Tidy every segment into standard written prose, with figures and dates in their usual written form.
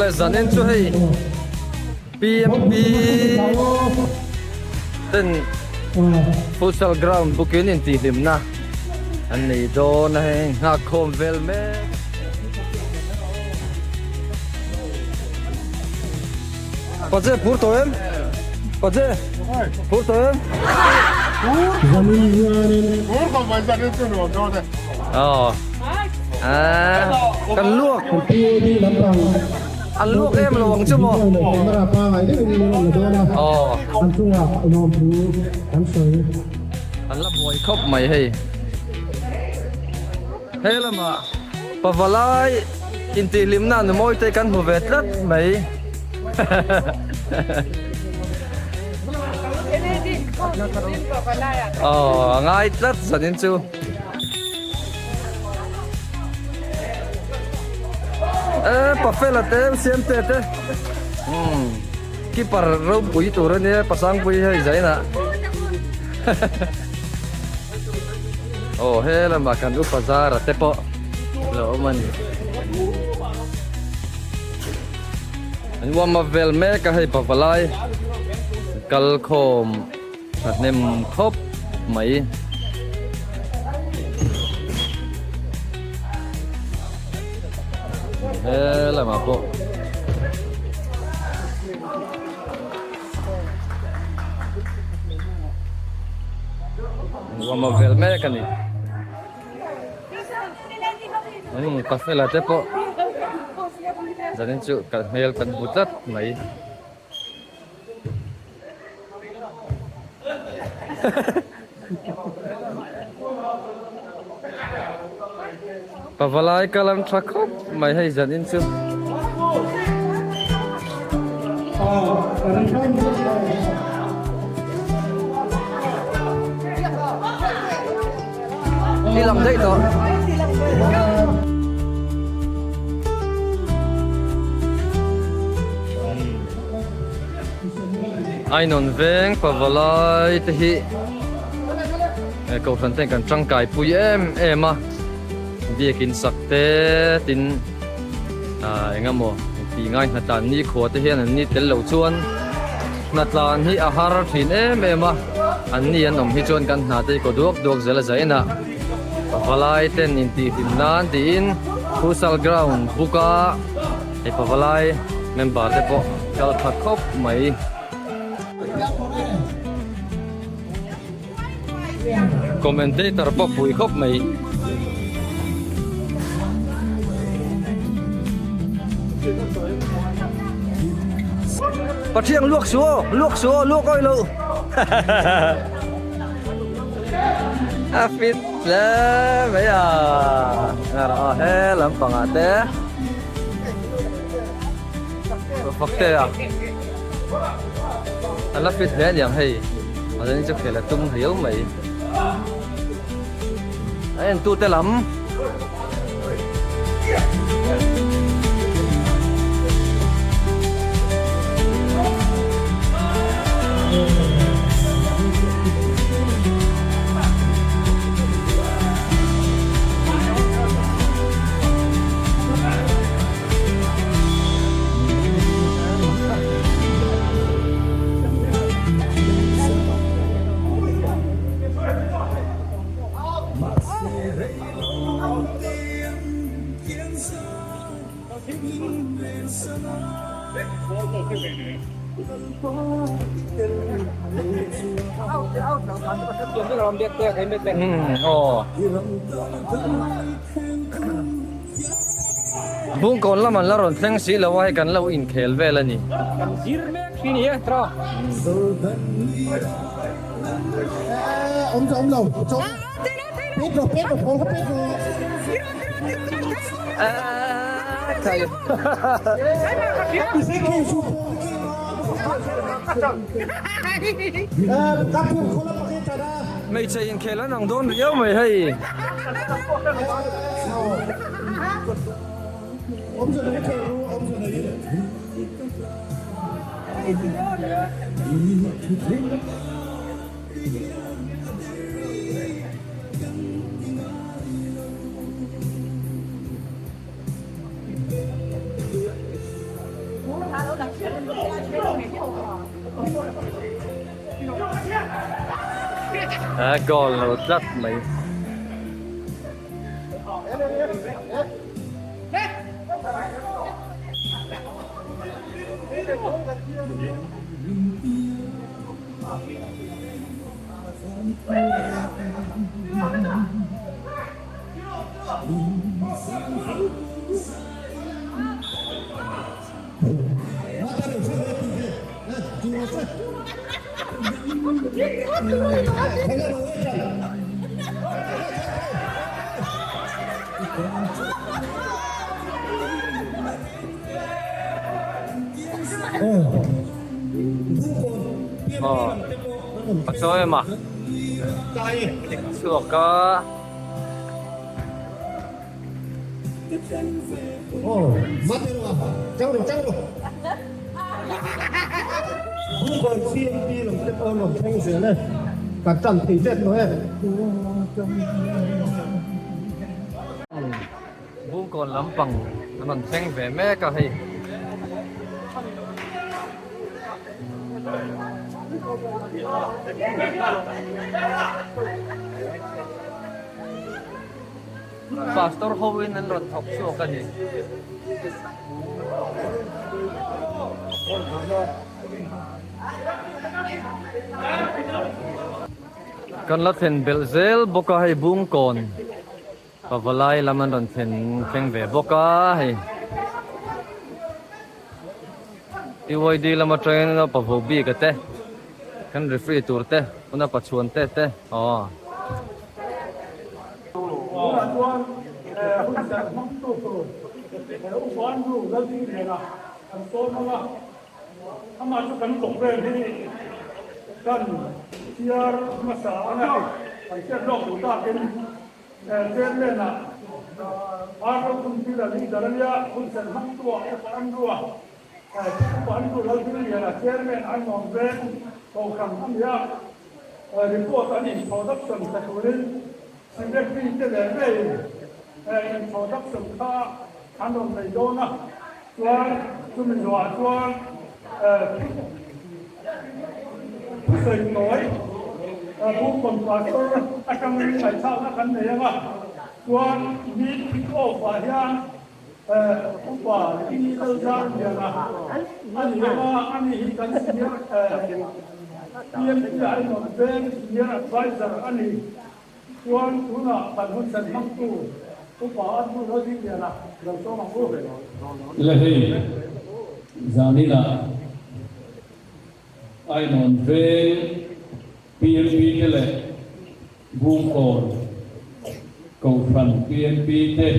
Awle zanin chu hei PMP ten futsal ground bookin intihhlimna an nei dawn a hei nghak khawm vel mek. Pache phur tawh em? Pache phur tawh em? Phur khawp mai zanin chu nuam dawn e. Aw. Kan luak. An luak em lo ang chu maw? Aw. An la buai khawp mai hei. He lamah pavalai intihhlimna nu mawi te kan hmu ve tlat mai. Aw a ngai tlat zanin chu. E pafela te siamte te umm keeper ropui tur a nia pasangpui hei zainah aw he lamah kan upa zara te pawh lo awm a ni an warm up vel mek a hei pavalai kal khawm. Thahnem khawp mai. He lamah pawh nuam a vel mek a ni. Umm Pafela te pawh zanin chu ka hmel kan hmu tlat mai. Pavalai kal an tha khawp mai hei zan in chu. Đi làm dậy rồi. Ainawn veng pavalai te hi kohhran ten kan tangkai pui em em a biakin sak te tin ah eng emaw tih ngai hnatlan nikhua te hian an ni tel lo chuan hnatlan hi a har thin em em a an ni an awm hi chuan kan hna te hi kaw duak duak zel a zain a pavalai ten intihhlim nan tiin futsal ground book a. Hei pavalai member te pawh kal tha khawp mai. Commentator pawh pui khawp mai. Pathian luak su aw, luak su aw, luak awih lo. A fit hle mai a, he lampangah te. Fakte a an la fit hle aniang hei a zanin chu khel a tum riau mai a en tu te lam. Bungkawn lam an la rawn thleng si lo a hei kan lo inkhel vel a ni. Hmeichhe inkhel an ang dawn riau mai hei. A goal lo tlat mai. Aw a chawi em a chhuak a. Bungkawn lampang an rawn thleng ve mek a hei. Pastor ho in an rawn thawk chhuak a ni. Kan la thlen belh zel bawk a hei Bungkawn Pavalai lam an rawn thlen thleng ve bawk a hei. PYD lam atangin Pavo bik a te kan referee tur te huna pachuan te te aw. Tunah chuan hun serh hmangtu tur Upa Andrew Laldingliana kan sawn ang a, amah chu kan programme hi kan chhiar hmasa ang a, kan hriat lawk duh takin Chairman-ah Arlo Khumthila leader a nia, hun serh hmangtu-ah Upa Andrew-a, Upa Andrew Laldingliana Chairman an awm veng Kohhran a ni a. Report an introduction pe turin Secretary te leh ngeiin introduction kha an rawn nei dawn a, chuan chumi zawhah chuan thusawi tawi Bukkawn Pastor atangin ngaihthlakna kan nei ang a, chuan meet kick off ah hian Upa Pi Lalzarliana a ni ang a, ani hi kan senior PMP ah emaw Bank Senior Advisor a ni. Chuan tunah kan hun sen hmangtu Upa Andrew Lalringliana lo sawm ang u. Le hei, zaninah Ainawn Veng PMP te leh Bungkawn Kohhran PMP te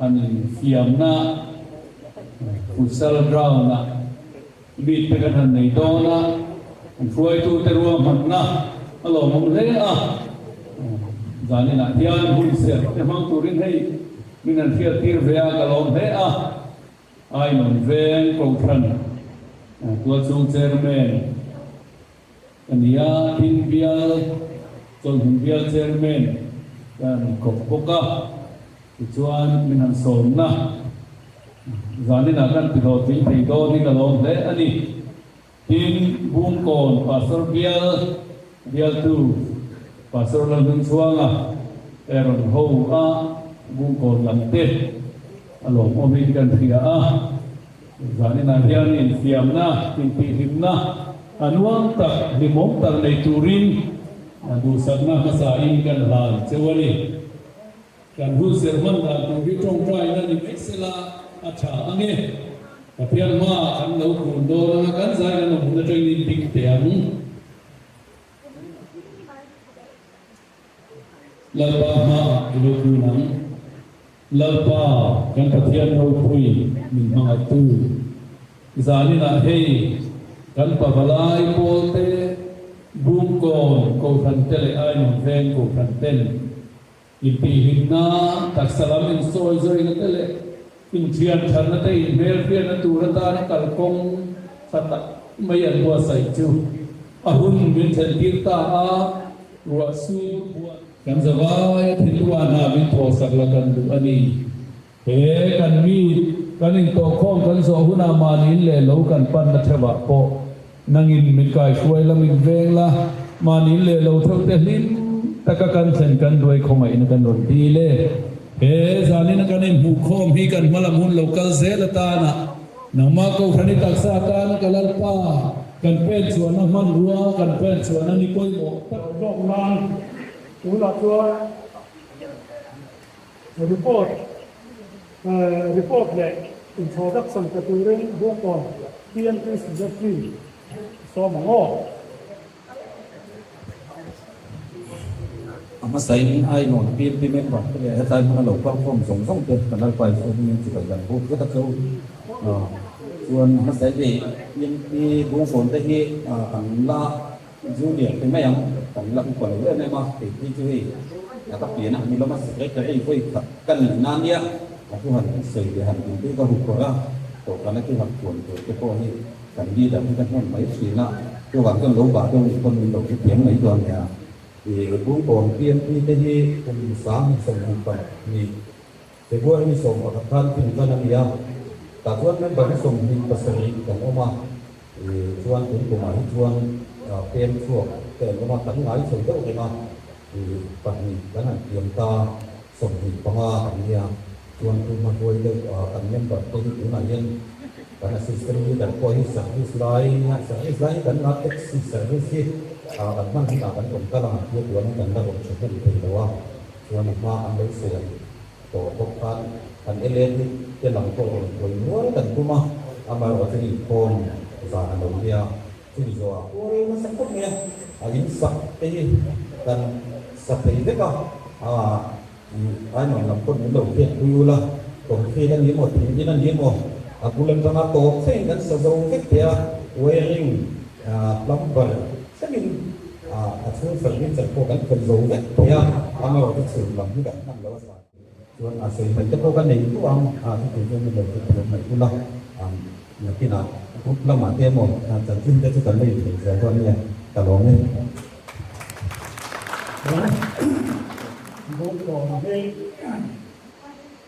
an infiamna futsal ground-ah meet te kan han nei dawn a, an hruaitute ruahmanna a lawmawm hle a. Zaninah hian hun serh te hmang turin hei min han hriattir ve a, ka lawm hle a. Ainawn Veng Kohhran Tualchhung Chairman ka ni a, tin bial Chawlhmun Bial Chairman ka ni kawp bawk a, tichuan min han sawmna zaninah kan tihlawhtling thei dawn hi ka lawm hle a ni. Tin, Bungkawn Pastor Bial bialtu Pastor Lalhmingchhuanga Aaron ho a Bungkawn lam te a lawmawmin kan hria a, zaninah hian infiamna, intihhlimna a nuam tak, hlimawm tak nei turin duhsakna hmasain kan hlan cheu a ni. Kan hun serh hman dan tur hi tawngtaina ni mai sela a tha ang e. Pathian hmaah kan lo kun dawn anga kan zai kan awm hun atangin in ding teh ang. Lalpa hmaah i lo kun ang. Lalpa kan Pathian ropui min hmangaihtu. Zaninah hei kan pavalai pawlte Bungkawn Kohhran te leh Ainawm Veng Kohhran ten Intihhlimna, taksa lam insawi zawina te leh inthian thatna te inhmelhriatna tur atana kalkawng tha tak mai an buatsaih chu a hun min thlentir ta a, ruah sur buat. Kan zavaia thinlung ah hna min thawhsak la kan duh a ni. He kan mi kan intawhkhawm kan zawh hunah mahni in leh lo kan panna theuhah pawh nangin min kaihruai la min veng la, mahni in leh lo theuh te hlim taka kan thlen kan duai khawngaihna kan rawn dil e. He zanina kan inhmuhkhawm hi kan hmalam hun lo kal zel atana nangmah Kohhran i taksa atana ka Lalpa kan pen chhuahna hmanrua kan pen chhuahna ni pawimawh tak zawk nan tunah chuan Report Report leh introduction pe turin Bawngkawn PNP Secretary sawm ang aw. A hmasain Ainawn PNP member te leh hetlai hmuna lo kalkhawm zawng zawng te kan lalpa Isua hmingin chibai kan buk vek a cheu. Chuan a hmasain hei PNP Bawngkawn te hi kan la Junior ti mai ang, kan la upa lo em em a, kei phei chu hei a ka pian a, mi lama secretary vawi khat ka nih na nia, a thu han sawi leh han tih te ka huphurh a, kohhran a thu han puan tur te pawh hi kan leader hi ka hnem mai thin a, chuvang chuan lo bah deuh nih pawn min lo hrethiam mai dawn nia. I Bungkawn PMP te hi kum 20 ni February 11 khan tin tan a ni a, tah chuan member hi 27 kan awm a, chuan tun kumah hi chuan pem chhuak te an awm a, kan ngai chho deuh reng a, pahnih kan han tiam ta, 25 kan nia, chuan tu hmahruai deuh kan member te hi tunah hian kan assistant leader pawh hi service lai service lai hi kan la taxi service hi kan hman hunah kan rawn kal ang a tia tuanin kan la rawn tha hnem thei lo a, chuan a hma an lo sawi ang. Tawh bawk khan kan LA hi te lam pawh rawn buai nual kan tum a, amaherawh chu inkhawm zan a lo nia, chumi zawhah kual nasa khawp mai a, a in sak te hi kan sa thei vek a, aa Ainawn lam pawh min lo hriat pui ula, concrete a ni emaw thing in a ni emaw a bul atanga tawp thlengin kan sa zo vek thei a, wiring, plumber thlengin a chhung furniture pawh kan khawih zo vek thei a, amaherawh chu chhun lam hi kan hman lo a. Chuan a sawi hmaih te pawh ka nei duh ang a, chutih chuan min lo hrethiam mai ula, nakinah group lamah te emaw chanchin te chu kan la intheih zel dawn nia, ka lawm e. Bawngkawn hi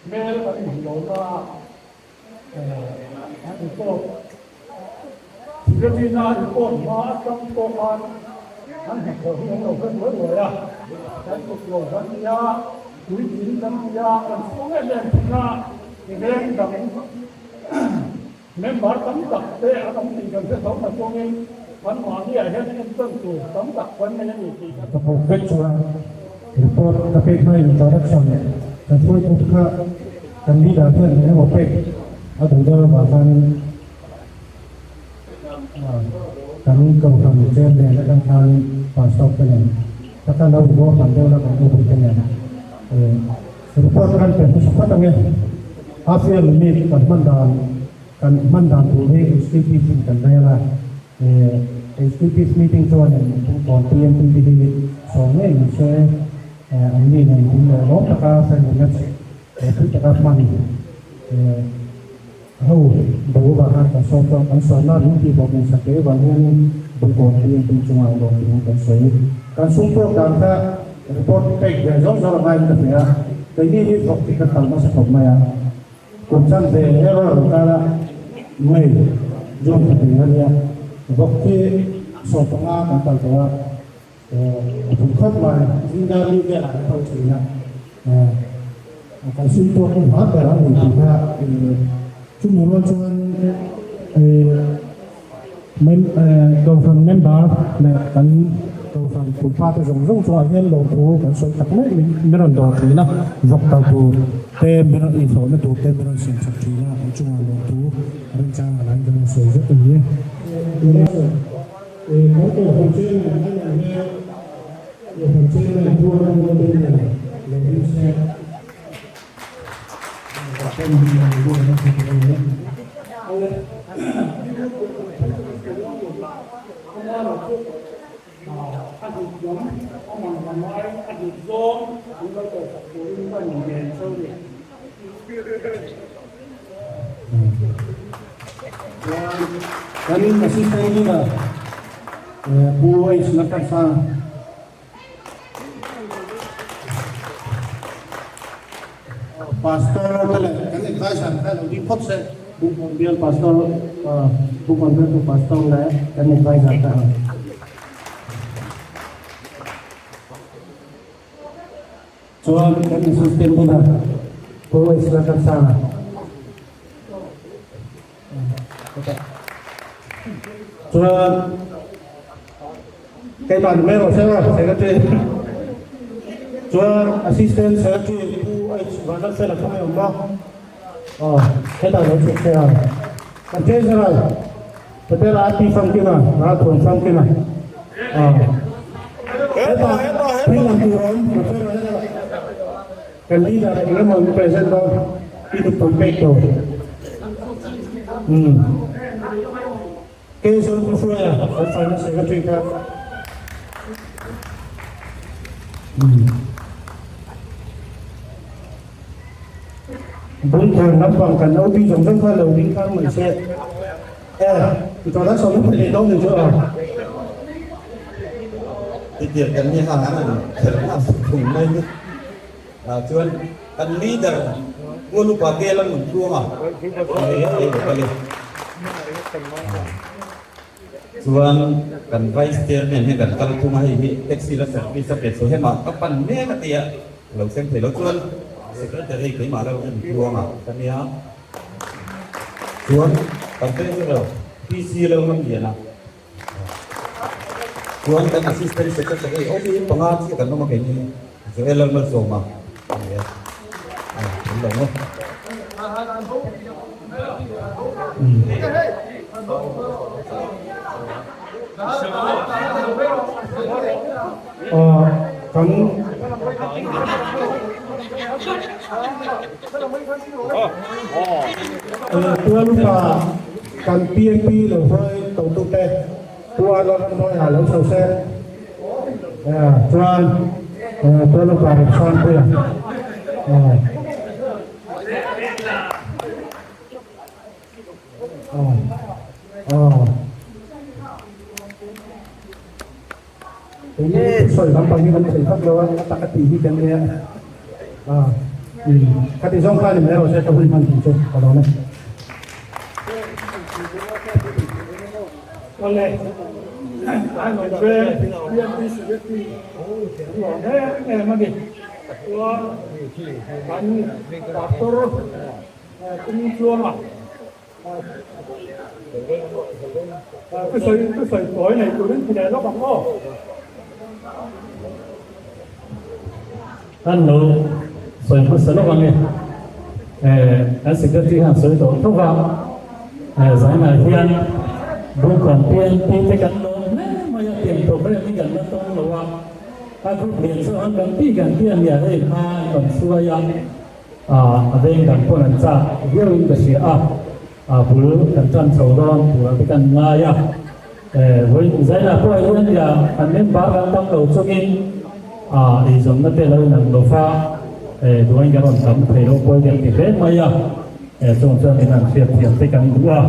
hmel kan inhmuh lohna an report Secretary-na report hma atang pawh khan an hnathawh hi an lo hre ruai ruai a, kan kut lo kan ti a, puitling kan ti a, kan chhung em em thin a, veng dang member tam tak te an awm tih kan hre tho na chungin an mahniah hian entawn tur tam tak kan nei a ni tih kan Ka pawh vek chuan report ka pek hmain introduction kan hruaitu te kha kan leader hian eng emaw pek a duh deuh avang khan kan kohhran chairman atang khan pastor te nen taka lo ruahman deuh la kan upa te nen report kan pe hmasa phawt ange half yearly meet kan hman dan kan hman dan tur hi executive in kan rel a executive meeting chuan kawn PMP te hi sawi ngei ni se an ni nen in leh lawm taka family match pui taka hman Ho bo avang khan kan sawi tawh, kan sawi na min tih bawk in sakei avang hianin Bungkawn PMP chungah lawm thu kan sawi. Kan sum tawk dan kha report pek ve zawk zawk a ngaiin ka hria a, keini hi vawk tih ka kal nasa khawp mai a, kum chan ve error ang kara May, June thla tih a nia, vawk hi 15 kan kal tawh a, A phun khawp mai, zingdar mi velah kan kal thin a, kan sum tawk hi hma ber a ni tih kha chumi rual chuan Kohhran member leh kan Kohhran puipa te zawng zawng chungah hian lawmthu kan sawi tak mek min rawn dawr thin a, vawk kal tur te min rawn inhlawhna tur te min rawn siam sak thin a, kan chungah lawmthu remchang a lain kan rawn sawi vek a ni e. Kan Kohhran Chairman a nih hi Kohhran Chairman Pu Ramngaw Daniel lo ding se. Kan assistant leader Pu H Lalthansanga. Pastor te leh kan adviser kha lo ding phawt se, Bungkawn bial Pastor, Bungkawn bialtu Pastor leh kan adviser te ho. Chuan kan assistant leader Pu Israel Ramsanga. Chuan keimah ni mai rawh se aw Secretary. Chuan Assistant Secretary Pu H Vanlalfela kha mai awm bawk. Aw hetah lo chhuk se aw. Kan Treasurer Hotel RT Famkima, Ralthuam Famkima. Aw hetah thil lang tur awm Kan leader eng emaw an present dawn i duh tam pek tur. Umm. Kei zawng ka hruai a, kan finance secretary kha. Umm. Bungkawn lampang kan OB zawng zawng kha lo ding thar mai se. E, tawh sawm na pahnih dawn ni chu a. Titir kan ni hang an an khelh a thung mai ni. Chuan kan leader Pu Lupa Kel an rawn tluang a, hei hei lo kal e. Chuan kan vice chairman hian kan kal thung a, hei hi taxi la service a pe chho hemah ka pan mek a tia lo thleng thei lo. Chuan secretary keimah lo en tluang a ka nia. Chuan kan treasurer PC lo ngam lian a. Chuan kan assistant secretary awm hi panga chiah kan awm a keini Joel Lalmalsawma a ni a. An lo maw? Kan Tual upa kan PMP lo hawi totute Pu Arnold Ramhnuaiah lo chho se chuan Tual upa Remsangpuia Enge sawi lampang hi kan thei vak lo a, a tak a tih hi kan nia. Ka ti zawng kha ni mai rawh se ka hun hman tih chu ka lawm e. Awle, Veng PMP Secretary an lawm em em a ni. Chuan kan Pastor Pumtluanga Thusawi thusawi tawi nei turin thi leh lawk ang aw. Kan lo sawi hmasa lawk ang e. Kan secretary hian sawi tawh tho va, zainah hian Bungkawn PNP te kan lawm hle mai a, tiang program hi kan la tawng lo a, a group lian zawk han kan tih kan tih a nia hei hma an rawn hruai a. A veng dang pawn an chak viau in ka hria a, a bul kan tan chho dawn turah te kan ngai a. Vawiin Zaina pawh hian tia kan member kan tam lo chungin eizawnna te lo inang lo va, duain kan rawn tam thei lo pawi kan ti hle mai a, chung chuan min han hriat thiam te kan duh a.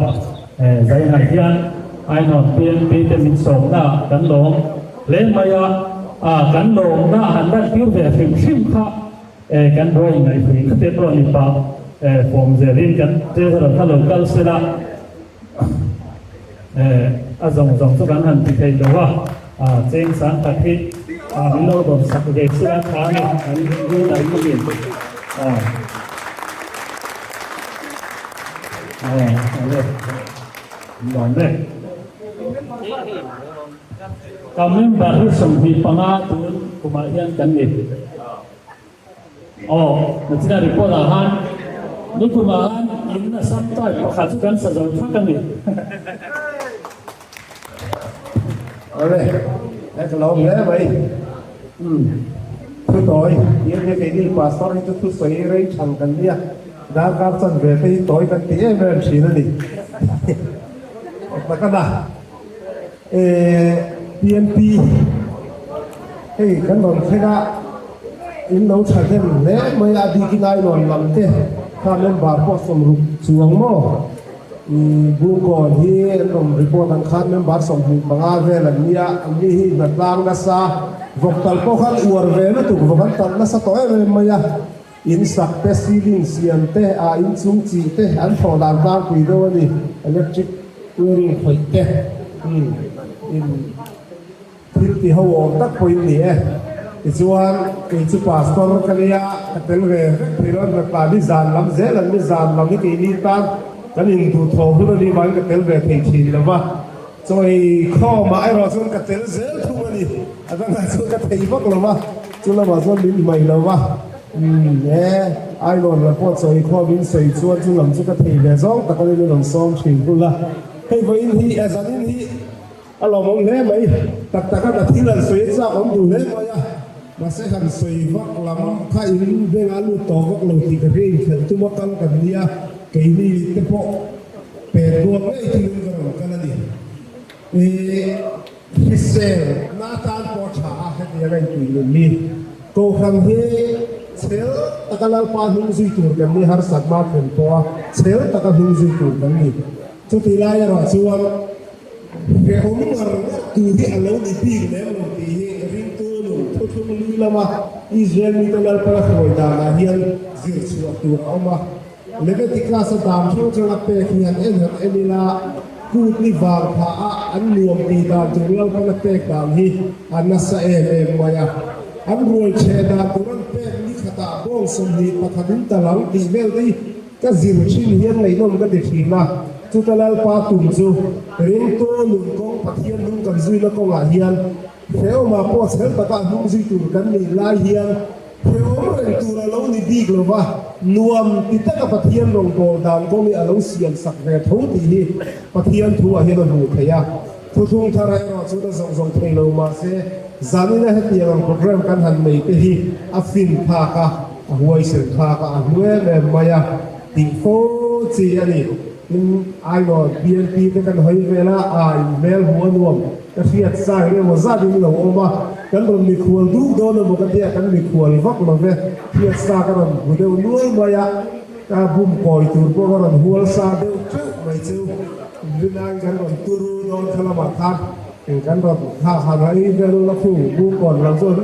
Zaina hian Ainawn PNP te min sawmna kan lawm hle mai a, kan lawmna han lantir ve hrim hrim kha. Kan buai ngaihpui khate pawh ni pah form zelin kan treasurer kha lo kal sela a zawng zawng chu kan han ti thei lo a, cheng sang tak hi min lo rawn sak ve sela tha a ni an rul an ni. Lawm e. Ka member hi 25 tun kumah hian kan ni. Aw, nachina report ah khan nikum ah khan in a sam type pakhat chu kan sa zo thak a ni. Awle, he ka lawm hle mai. Umm, thu tawi, nia nia keini pastor hi chu thu sawi rei chhan kan nia, darkar chan ve te hi tawi kan ti em em thin a ni. Takana. PNP hei kan rawn thleng a, in lo thahnem hle mai a, bikin Ainawn lam te kha member pawh 60 chuang maw Bungkawn hi an rawn report ang khan member 25 vel an nia, an ni hi hnatlang nasa, vawk tal pawh khan uar ve lutuk, vawk an talh nasa tawh em em mai a. In sak te, ceiling siam te, ah in chung chih te an thawh dan tlangpui deuh a ni. Electric wiring khawih te, umm in thil ti ho awm tak pawhin ni e. Tichuan kei chu pastor ka nia, ka tel ve vek thei lo a, hnatlan hi zan lam zel an ni, zan lam hi keini tan kan induhthawh hun a nih vangin ka tel ve thei thin lo va. Chawi khawmah erawh chuan ka tel zel thung a ni. A dangah chuan ka thei vak lo va, chu lamah chuan min hmaih lo va. Umm e, Ainawn lam pawh chawi khawm in sawi chuan chu lam chu ka thei ve zawng tak a ni, rawn sawm thin hul a. Hei vawiin hi, a zanin hi a lawmawm hle mai. Tak taka ka thil han sawi a chak awm duh hle mai a. Mahse han sawi vak lam kha in bengah lut tawh vak lo tih ka hria inkhelh tuma kal kan nia, keini te pawh Pek rual ngei turin ka rawn kal a ni. I hrisel na atan pawh a tha a, hetiang a intui nun hi. Kohhran hi chhel taka Lalpa hnung zui tur kan ni, harsatna a thlen pawh a chhel taka hnung zui tur kan ni. Chutih lai erawh chuan hrehawm ngar ngar tur hi a lo ni bik lem lo tih hi ringtu nun thuthlung lui lama Israel mite Lalpa la hruai danah hian zir chhuah tur a awm a. Leviticus a dan hrang hrang a pek hi han en han en ila, kut ni vang phah a an nuam tih dan tur Lalpan a pek dan hi a nasa em em mai a. An ruai chhe dan tur an pek ni khatah bawng 21 in tal ang tih vel te hi ka zir thin hian ngaihnawm ka ti thin a. Chuta Lalpa tum chu ringtu nun kawng Pathian hnung kan zuina kawngah hian hrehawmah pawh chhel takah hnung zui tur kan nih lai hian Hrehawm reng tur a lo ni bik lo va, nuam ti taka Pathian rawngbâwl dan kawng hi a lo siam sak ve tho tih hi Pathian thu ah hian a hmuh theih a. Thuthlung thar ah erawh chuan a zawng zawng thei lo mahse, zanina hetiang ang program kan han nei te hi a fin thlak a, a huaisen thlak a, a hlu em em mai a tih fo chi a ni. Tin, Ainawn BNP te kan hawi vel a, aa inhmel hmuh a nuam. Ka hriat sa hi emaw zat in lo awm a, kan rawn mikhual duk dawn emaw ka tia, kan mikhual vak lo ve, hriat sa ka rawn hmu deuh nual mai a, ka bum kawi tur pawh ka rawn hual sa deuh teuh mai chu, rinaiin kan rawn turu dawn kha lamah khan kan rawn thlah han a, ei vel la khu bum kawn lam chu an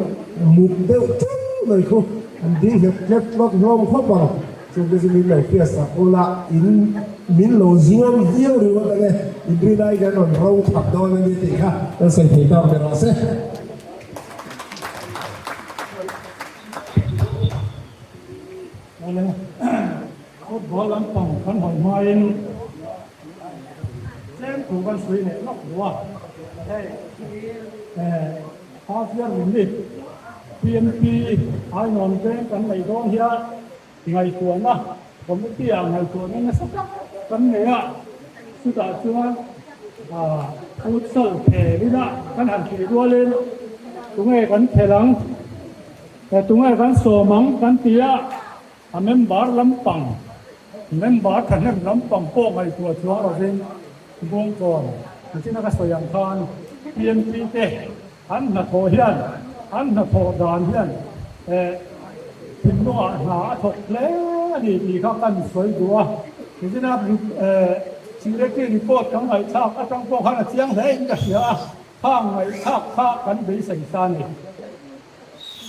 muk deuh teuh mai khu, an ding nghet tlet tlawt hlawm khawp ang. Chu te chu min lo hriat sak ula, in min lo zuam viau ringawt ang e, in rinai kan rawn ro thap dawn a ni tih kha kan sawi thei tawk ber rawh se. Awle, football lampang kan hawn hmain tlem thu kan sawi leh lawk duh a, hei half year limit PMP Ainawn veng kan neih dawn hian Ngaihtuahna, Committee ah ngaihtuahna nasa tak kan nei a, chutah chuan futsal khel ila kan han tih rualin tunge kan khel ang, tunge kan sawm ang kan ti a, a member lampang, member thahnem lampang pawh ngaihtuah chuang lovin Bawngkawn nachina ka sawi ang khan PMP te An hnathawh hian, an hnathawh dan hian thinlungah hna a thawk hle a ni tih kha kan sawi duh a. Nichina Secretary report kan ngaihthlak atang pawh khan a chiang hle in ka hria a, khang ngaihthlak kha kan beisei sa a ni.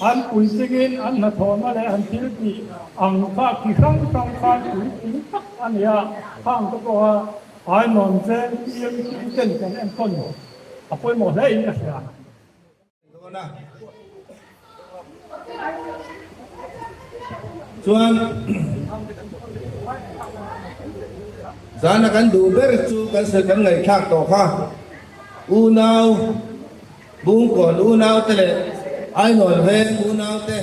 An puitlingin an hnathawhna leh an thil tih ang kha chi hrang hrang khan puitling tak a ni a, khang te pawha Ainawn veng PMP ten kan enkawl a pawimawh hle in ka hria. Chuan zana kan duh ber chu kan sawi kan ngaihthlak tawh kha unau Bungkawn unau te leh Ainawn veng unau te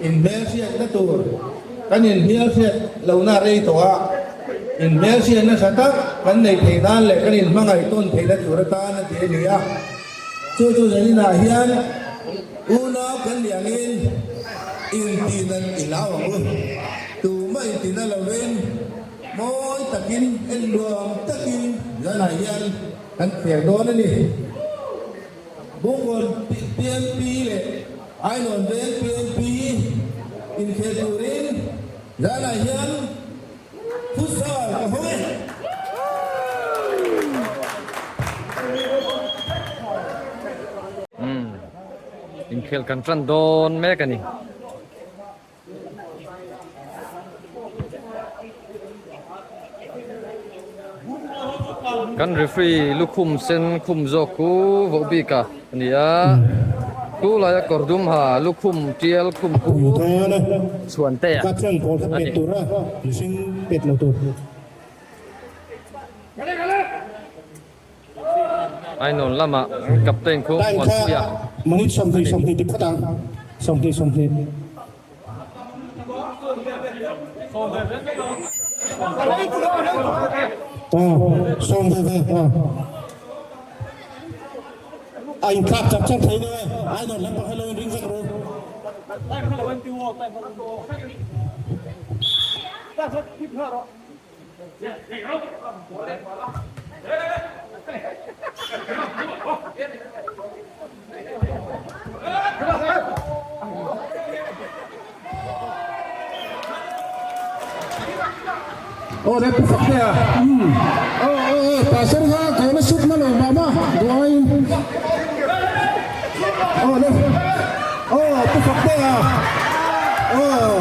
inhmelhriatna tur kan inhmelhriat lohna rei tawh a, inhmelhriatna tha tak kan nei thei nan leh kan inhmangaih tawn theihna tur atan a ti a ni a. Chu chu zaninah hian unau kan nih angin intinan i hlau ang u. Tumah intina lovin mawi takin en nuam takin zanah hian Kan khel dawn a ni. Bungkawn PMP leh Ainawn Veng PMP inkhel turin zanah hian futsal ka hawng e. Inkhel kan tan dawn mek a ni. Kan referee lukhum sen khum zawk khu voh bik a ni a, chu laia kawr dum ha lukhum tial khum khu chhuan te a ni. Ainawn lamah captain khu Muanpuia a ni. Aw le pu Faktea umm aw aw aw pastor kha goal a sut na lo mah mah duaiin aw le aw pu Faktea aw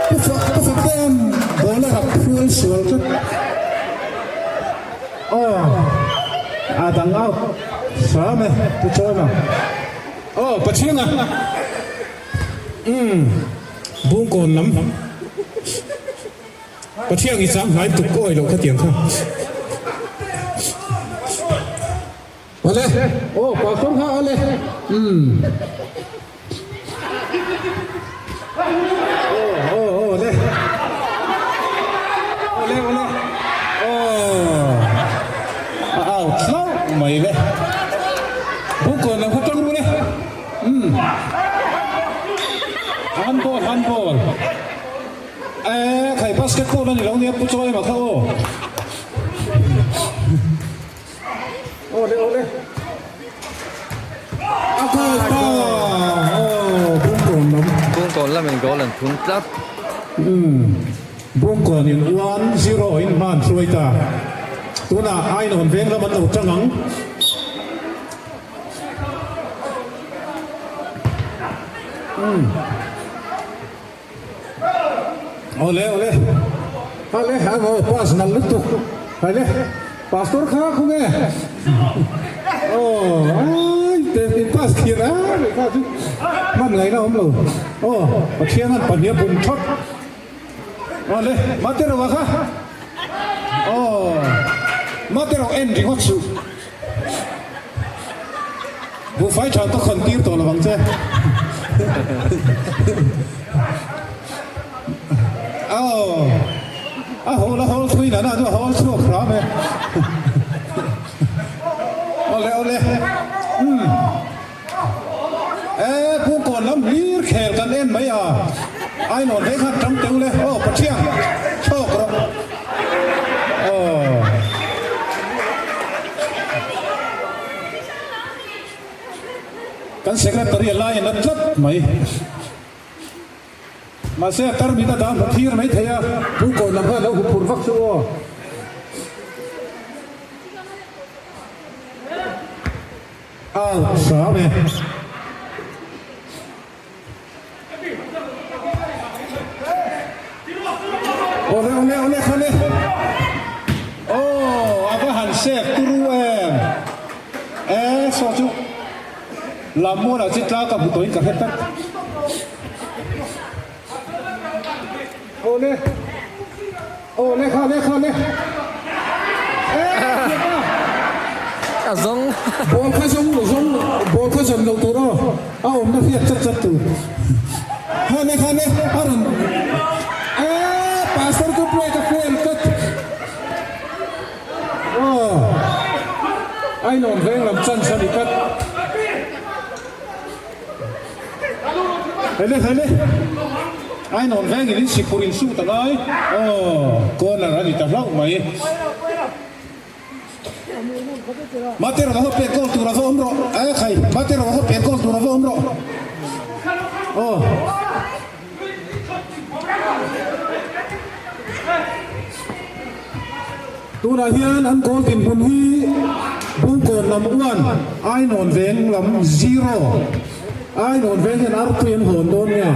Pu Pu Faktea'n ball a rak phual sual tlat. Aw a dang out hram e Pu Chawima. Aw Pathianga umm Bungkawn lam Pathiang i chang hnai tuk awi loh khatiang kha. Awle, aw pastor kha awle, umm. Aw aw awle, awle awle, aw a out hlauh mai le. Bungkawn lam kha tang ru le, umm. Handball handball, eh khai basketball a ni lo nia Pu Chawima kha aw. Awle awle. A goal ta. Aw Bungkawn lam. Bungkawn lamin goal an thun tlat. Umm Bungkawn in 1-0 in hman hruai ta. Tunah Ainawn veng lam an lo tang ang. Umm. Awle awle awle aw pass nalh lutuk awle pastor kha khawnge aw ai te in pass thir a leh kha chu hman ngaihna awm lo aw Pathian an pahnih a bum thawt awle mate ro a kha aw mate ro en ringawt suh Buhfai tha ka khawn tir tawh lo ang che. Aw, a hawl a hawl thui nana chu a hawl chhuak hram e. Awle awle. Umm. E Bungkawn lam hlir khel kan en mai a. Ainawn veng khan tang teu le. Aw Pathian chhawk rawh. Aw. Kan secretary a lai a na tlat mai. Mahse a tarmit a dah hmu thir mai thei a, Bungkawn lam kha a lo hu phur vak chu aw. Out hram e. Awle awle awle khale Aw a va han sek turu em e saw chu lam mual ah chi tla ka hmu tawhin ka hre tlat Awle Awle khale khale e thiam a. A zawng. Ball kha zawng zawng ball kha zawn loh tur aw a awmna hriat chat chat tur. Khane khane a rawn e pastor chu play ka fail tlat aw Ainawn veng lam chance a ni tlat. Hele hele Ainawn vengin in sikur in suit a ngai aw corner a ni ta hlauh mai. Mate rawh ho pek goal tur a va awm rawh eh khai mate rawh ho pek goal tur a va awm rawh aw tunah hian an goal dinhmun hi Bungkawn lam 1 Ainawn veng lam 0 Ainawn veng hian artui an hawn dawn nge.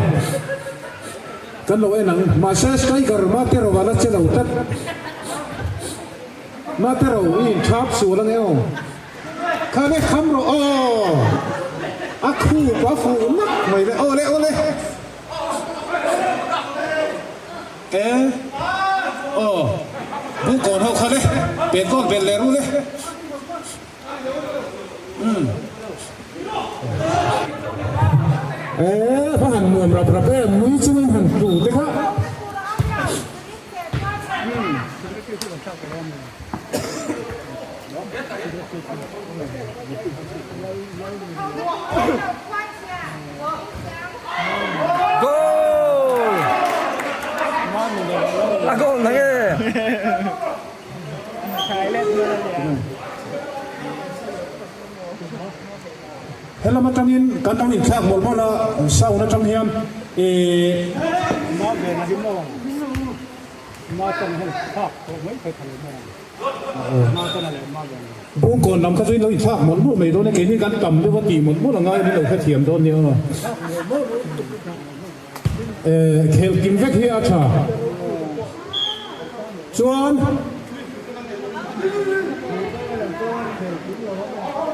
Kan lo en ang. Mahse striker Mate Rova la che lo tlat. Mate Ro i inthap sual ange aw. Kha le kham rawh aw. A khup a fuh nak mai le. Aw le aw le. E aw. Bungkawn ho kha le. Pen kawn belh leh ru le. Eee va han nuam rap rap em nui chungin han tlu te kha. Goal! A goal na nge. Helam atangin kan lo inthlak mawlh mawlh a, sound atang hian ih. Bungkawn lam kha chu in lo inthlak mawlh mawlh mai dawn e, keini kan tam deuh a tih mawlh mawlh a ngai in lo hrethiam dawn nia. Khel kim vek hi a tha. Chuan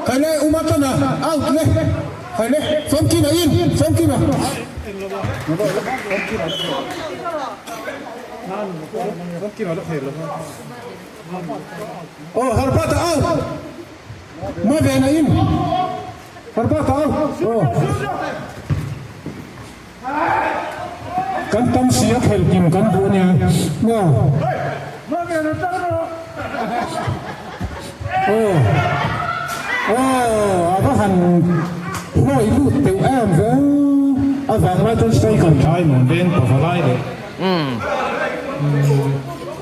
Khaile Uma tana out le Khaile Famkima in Famkima Oh Harbata out Mavena in Harbata out Oh Kan tam si a khelh kim kan duh ania maw? Aw aw a va han hlawi lut deuh em ve a vang lai chuan striker tlai nuam veng pavalai leh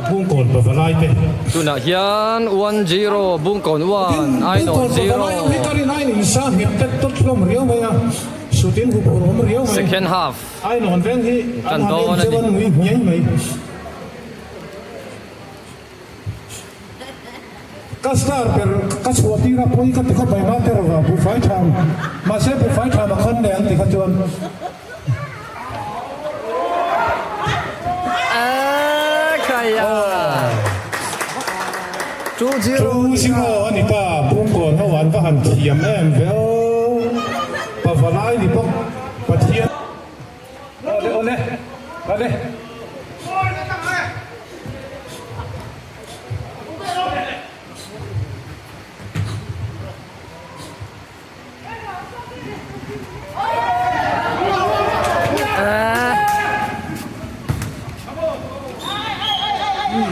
Bungkawn pavalai te. Tunah hian 1-0 Bungkawn 1 Ainawn 0. Bungkawn pavalai ho hi ka rin aiin in sa nghet tet tawt hlawm riau mai a. Sutin hup hur awm riau mai. Second half Ainawn veng hi tan an han dawn en a cheu ni. an nui hniai mai. Ka star ber ka chhuah tir a pawi ka ti khawp mai mah te rawh a buhfai tham mahse buhfai tham a khawn leh ang ti kha chuan. 2-0 a ni ta, Bungkawn ho an va han thiam em ve aw, Pavalai ni bawk Pathian. Awle awle awle.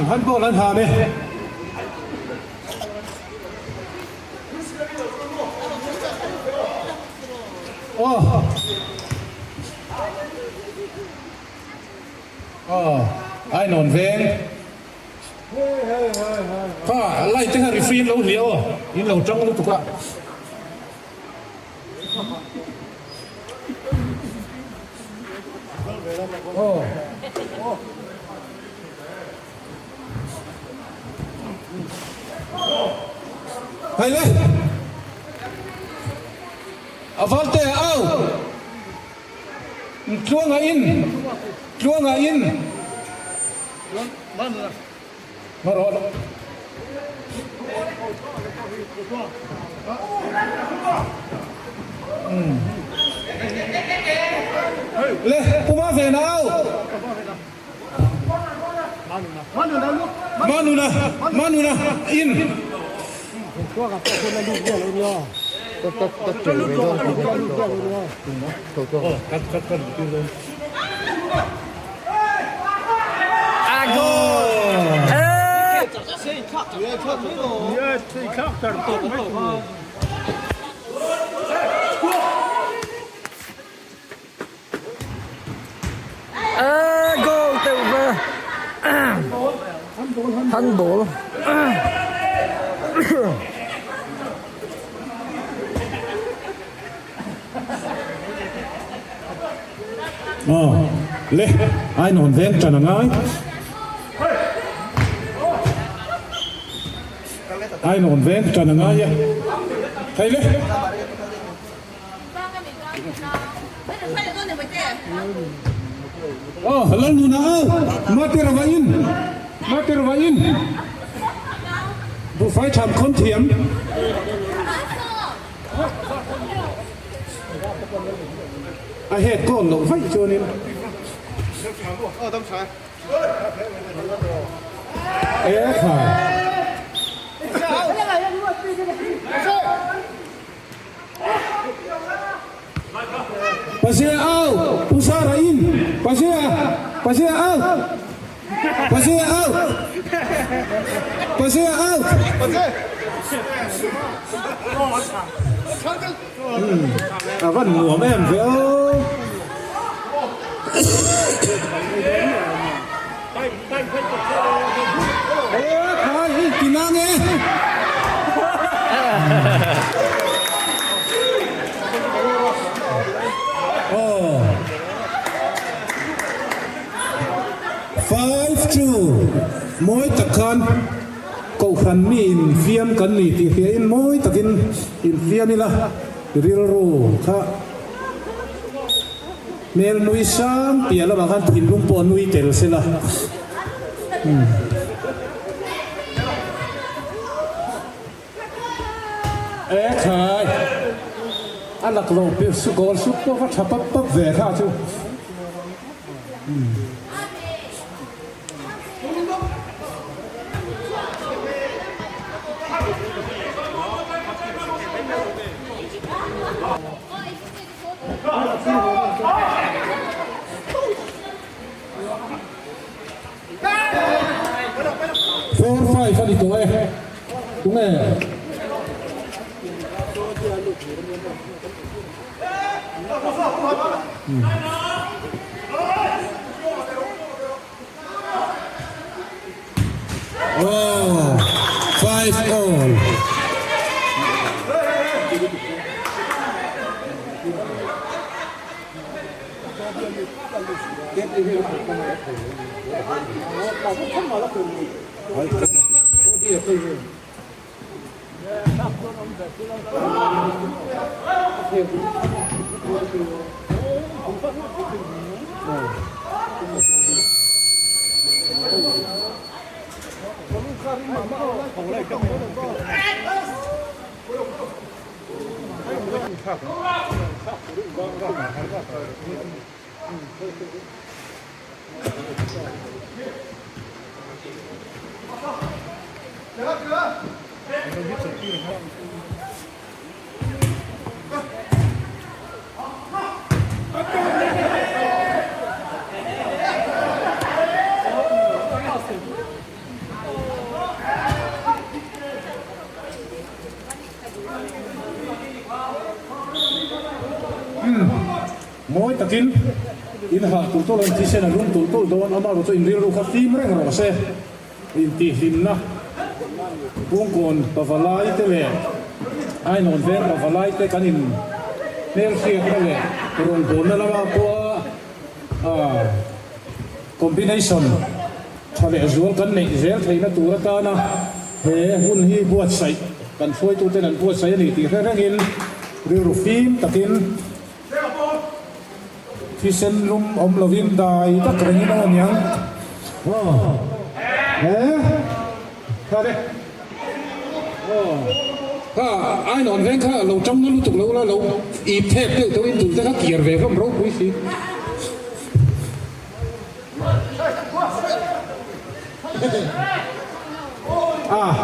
Handball an ham e. Aw. Aw, Ainawn veng. Kha light te kha referee in lo hliah aw, in lo tang lutuk a. Aw. Hei le. A valte au. Tluanga in. Tluanga in. Le puma ve nau Manuna Manuna in Goal teuh ve handball. Aw le Ainawn veng tan a ngai. Ainawn veng tan a ngai e. Hei le. Oh, Lalnuna au, Mater vain, Mater vain. Buhfai tham khawn thiam. A het kawn loh vaih chuanin. E khai. Pasea au, Pusara in. Pasea, Pasea au. Pasea au. Pasea au. A van nuam em ve aw. Mawi tak khan Kohhran mi infiam kan ni tih hria in mawi takin infiam ila rilru kha. Hmel nui sang piah lamah khan thinlung pawh a nui tel sela. E khai, a lak loh pir su goal sup pawh kha tha pap pap ve kha chu. 4 5 a ni tawh e tunge Oh, 5 all. Mawi takin in hah tul tul a, in thisen a lum tul tul dawn, amaherawhchu in rilru kha fim reng rawh se. Intihhlimna Bungkawn pavalai te leh Ainawn veng pavalai te kan in hmelhriatna leh rawngbawlna lama pawha combination tha leh zual kan neih zel theihna tur atana he hun hi buatsaih kan hruaituten an buatsaih a ni tih hre rengin rilru fim takin Thisen lum awm lovin dai tak rengin a aniang. Aw. He. Kha le. Aw. Kha ainawn veng kha lo tang na lutuk lo la lo ip thep deuh deuh in dul te kha kiar ve hlawm ropui si. Ah.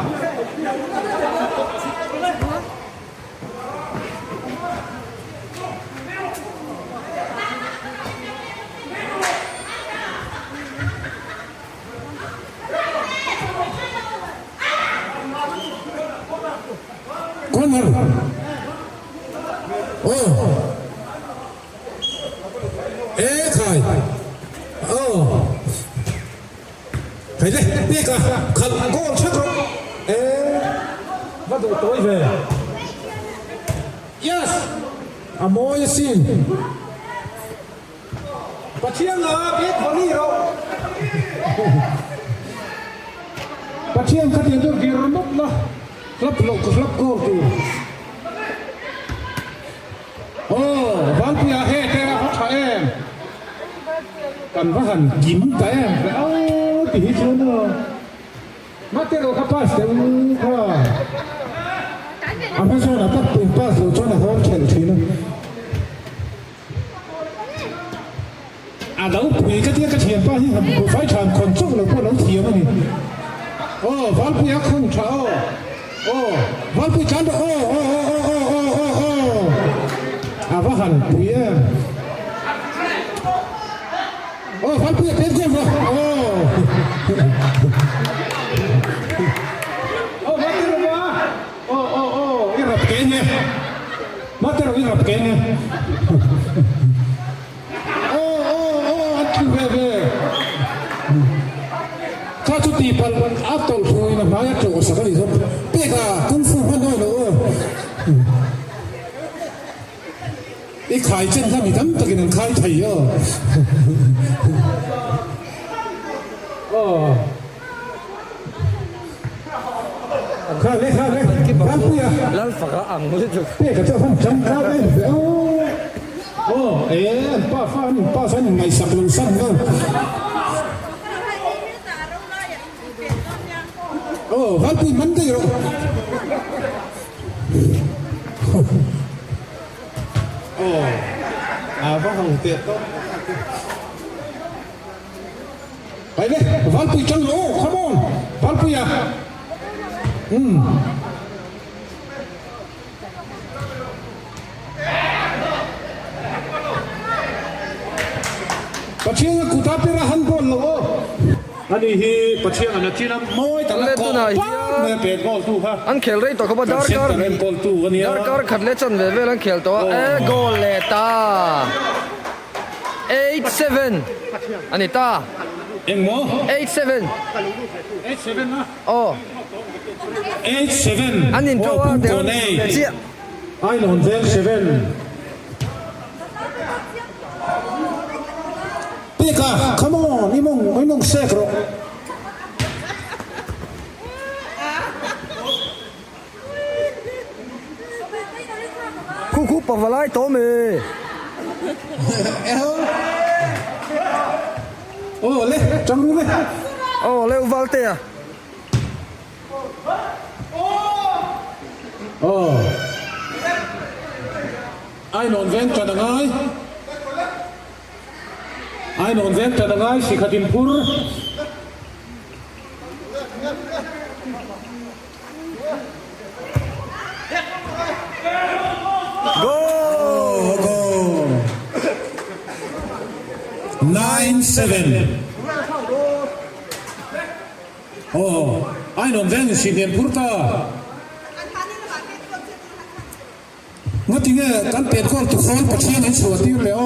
Corner. Oh. E khai. Oh. Hei le, pek a, khalh goal thak rawh. E, va duh tawi ve. Yes! A mawi asin. Pathian la pek volley rawh. Pathian kha tiang chu vir mawp la, hlap loh ka hlap goal tur. Aw, Valpuia he te a va tha em. Kan va han kim ta em ve aw ti hi chuan aw. Mate rawh kha pass deuh kha. A hma zawnah tak pui pass loh chuan a hawr thelh thin a. A lo pui ka tia ka thianpa hi han buhfai than khawn chauh lo pawh a lo thiam a ni. Aw Valpuia khawng tha aw. Aw Valpui tlan rawh aw aw aw aw aw aw aw aw. A va han pui em. Aw Valpuia pet goal rawh aw. Aw Valpui rawh ba. Aw aw aw i rap ke nge. Mate rawh i rap ke nge. Aw aw aw an tlu ve ve. Kha chu tihpalh a tawlh thu in a hmai a tlawh sak a nih zawk. Pek a kung fu hman awi lo aw. I khai chen kha mi tam takin an khai thei aw. Aw. Kha le kha le Vanpuia. Lalfaka ang lutuk. Pek a chu a van tangkai em ve aw. Aw e an pa fa an in pa chuan in ngaihsak lo san vel. Aw Vanpui man daih rawh. Aw a va ho teh tawp. Pai le Valpui tang lo come on Valpui a umm. Pathian a kut a pera han goal lo aw. Ani hi Pathian an a chin a mawi tak a kawh pap mai a pet goal tu kha. An khel rei tawh khawp a darkar darkar khat leh chanve vel an khel tawh a e goal leh ta. 87 a ni ta. Engmaw? 87. 87 a? Aw. 87. An in draw a der leh chiah. Ainawn veng 7. Peka, come on, i mawng, i mawng sek rawh. Khu khu pavalai tawh me. Aw le, tang ru le. Aw le u Valte a. Aw. Ainawn veng tan a ngai. Ainawn veng tan a ngai sikhat in phur. Goal! Goal! 9-7. Oh, Ainawn veng in sihniam phur ta. Ngatinge kan pet goal tu khawl Pathian in chhuah tir leh aw.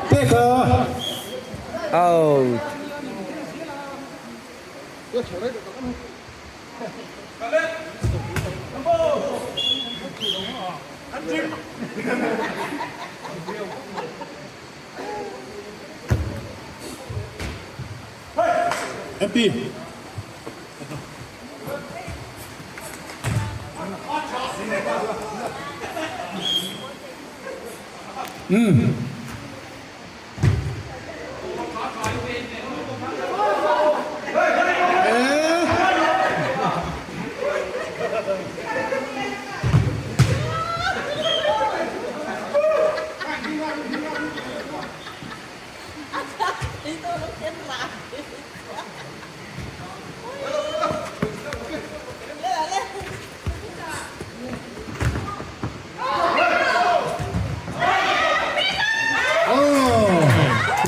Peka. Out. MP. Umm.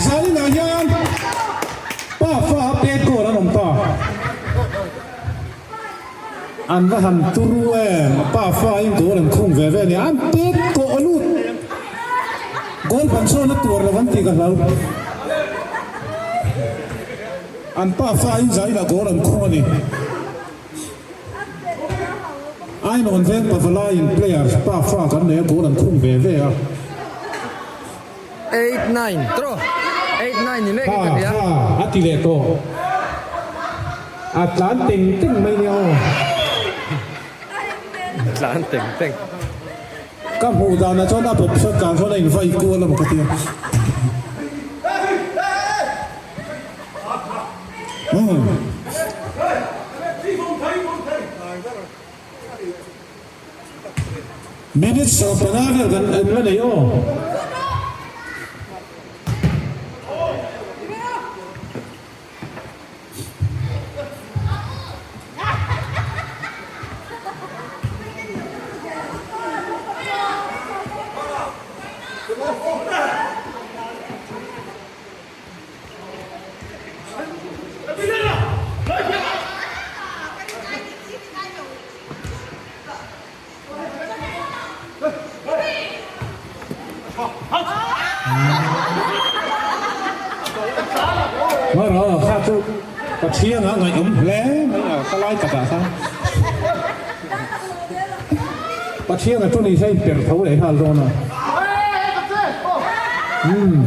Zaninah hian pa fa pet goal an awm ta. An va han turu em, pa fa in goal an khung ve ve a ni. An pet kawh lut. Goal ban sawn a tuar lo an tih ka hlau. An pa fa in zaninah goal an khung a ni. Ainawn veng pavalaiin players pa fa kan nei a, goal an khung ve ve a. 8-9 tawh 8-9 ni mek in ka hria. Kha kha a ti leh tawh. A tlan teng teng mai nia aw. tlan teng teng. Ka hmuh danah chuan a bawp sawn tlan sawn a invai kual a maw ka ti a. Minute 15 vel kan en la nei aw. Mara kha chu Pathian a ngaihawm hle mai a ka lai takah khan Pathian a chu ni se in per tho leh nghal dawn a. Umm.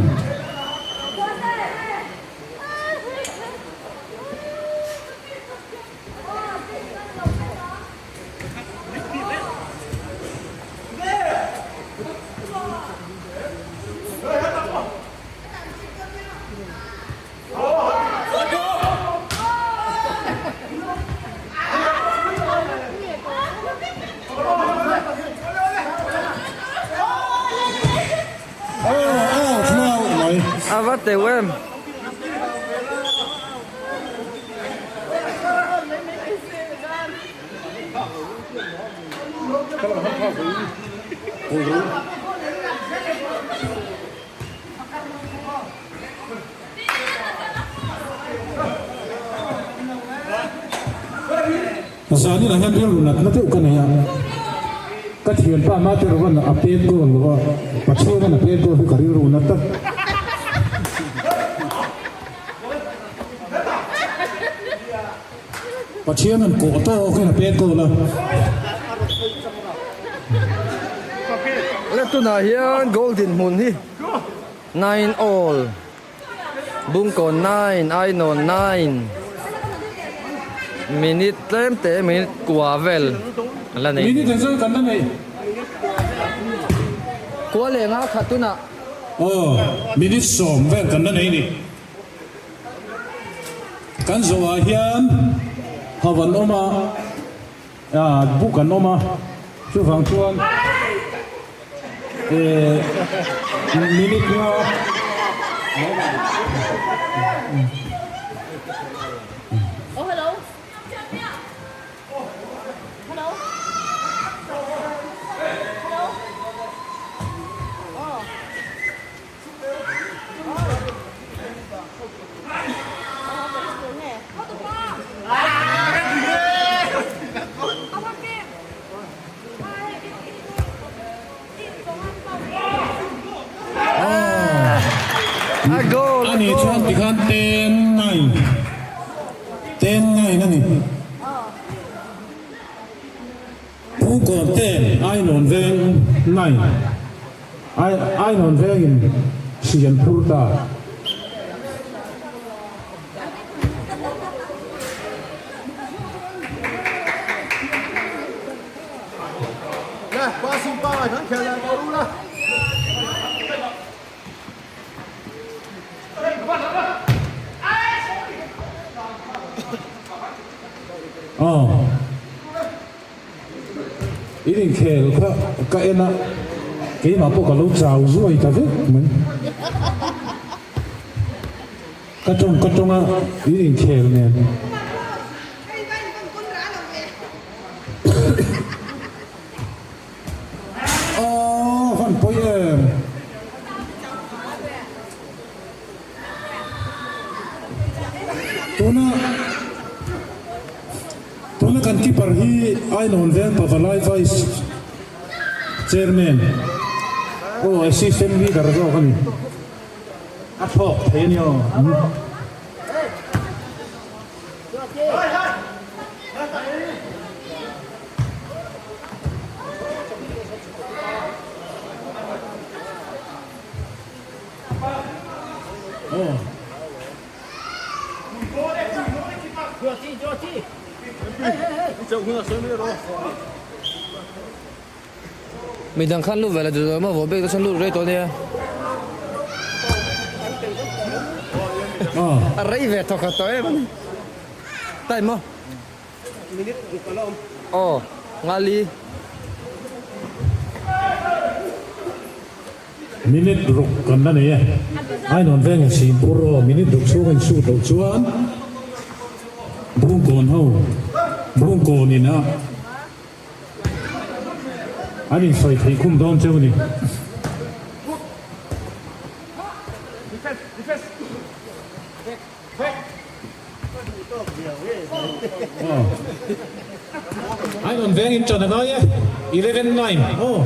A va teuh em? Zanin ah hian rilru natna deuh ka nei a, ka thianpa Mate Rovan a pet goal lo a, Pathianin a pet goal hi ka rilru nat tak. Pathian an kawh tawk in a pet goal a. Le tunah hian goal dinhmun hi 9 all Bungkawn 9 Ainawn 9 minute tlem te minute kua vel an la nei. Minute engzat kan la nei? Kua leh nga khat tunah. Aw minute 10 vel kan la nei ni. Kan zawhah hian hau an awm a, buk an awm a, chuvang chuan minute nga Ani chuan tikhan 10-9 10-9 a ni. Pu Kawmte'n Ainawn veng 9 Ainawn vengin hri an phur ta. Aw. In inkhel kha ka en a, keimah pawh ka lo chau zuai ta vek mai. Ka tawng ka tawng a, in inkhel nen. Aw van pawi em. Tuna tuna kan keeper hi Ainawn Veng Pavalai Vice Chairman aw Assistant Leader zawk a ni. A thawk thei a ni aw. Midang khan lut ve la duh lo maw bek te chuan lut rei tawh ania. A rei ve thawk khat tawh em ani. Time maw? Minute ruk a la awm. Aw, ngali. Minute ruk kan la nei e. Ainawn veng in Simpur aw minute ruk chhung a insut loh chuan Bungkawn ho Bungkawn in a an insawi theih khum dawn cheu a ni. Ainawn veng in ṭan a ngai e. 11-9 aw.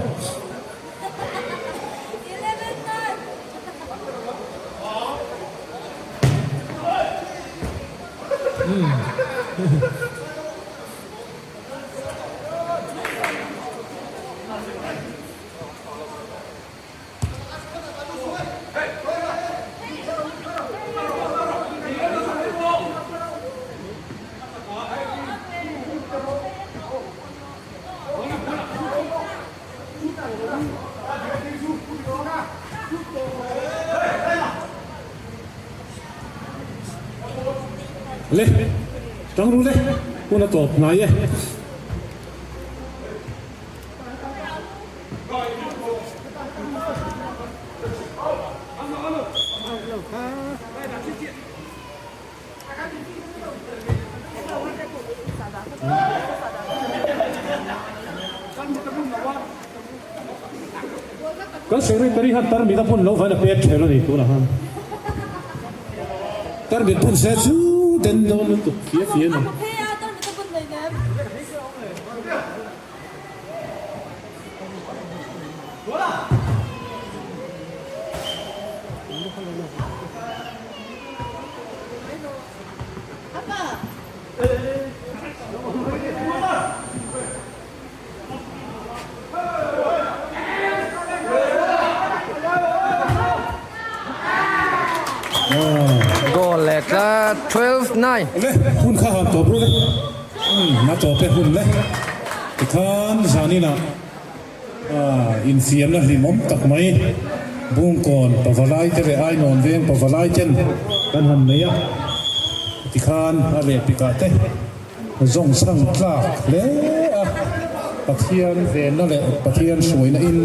Le, tang ru le, hun a tawp hnai e. Kan secretary khan tarmit a phun loh vain a pek ṭhel a ni tunah khan. Tarmit phun se chu den dawn lutuk fia fia a ni. Goal leh tlat 12-9. Le hun kha han tawp ru le. A tawp e hun le. Tikhan zaninah infiamna hlimawm tak mai Bungkawn pavalai te leh Ainawn veng pavalai ten kan han nei a. Tikhan a lehpikah te zawng chhang tlak hle a. Pathian venna leh Pathian hruaina in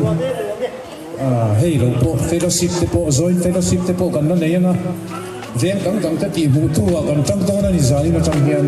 hei lo pawh fellowship te pawh joint fellowship te pawh kan la nei ang a. Veng dang dang te tih hmuh tu ah kan tang dawn a ni zanin atang hian.